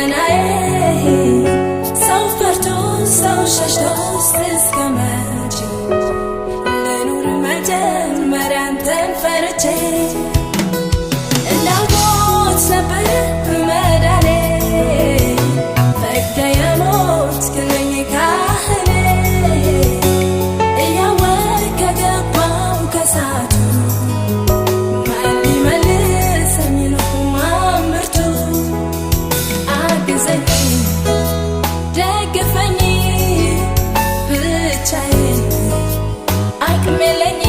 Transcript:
ልመናዬ። ሰው ፈርቶ ሰው ሸሽቶ እስከ መቼ ልኑር? መጀመሪያ አንተን ፈርቼ እንዳልሞት ነበር መዳኔ። ፈቅደህ የሞትክልኝ ካህኔ፣ እያወቅህ ከገባው ከሳቱ ማን ሊመልሰኝ ነው? ማን ብርቱ? አግዘኝ፣ ደግፈኝ፣ ብቻዬን አቅም የለኝ።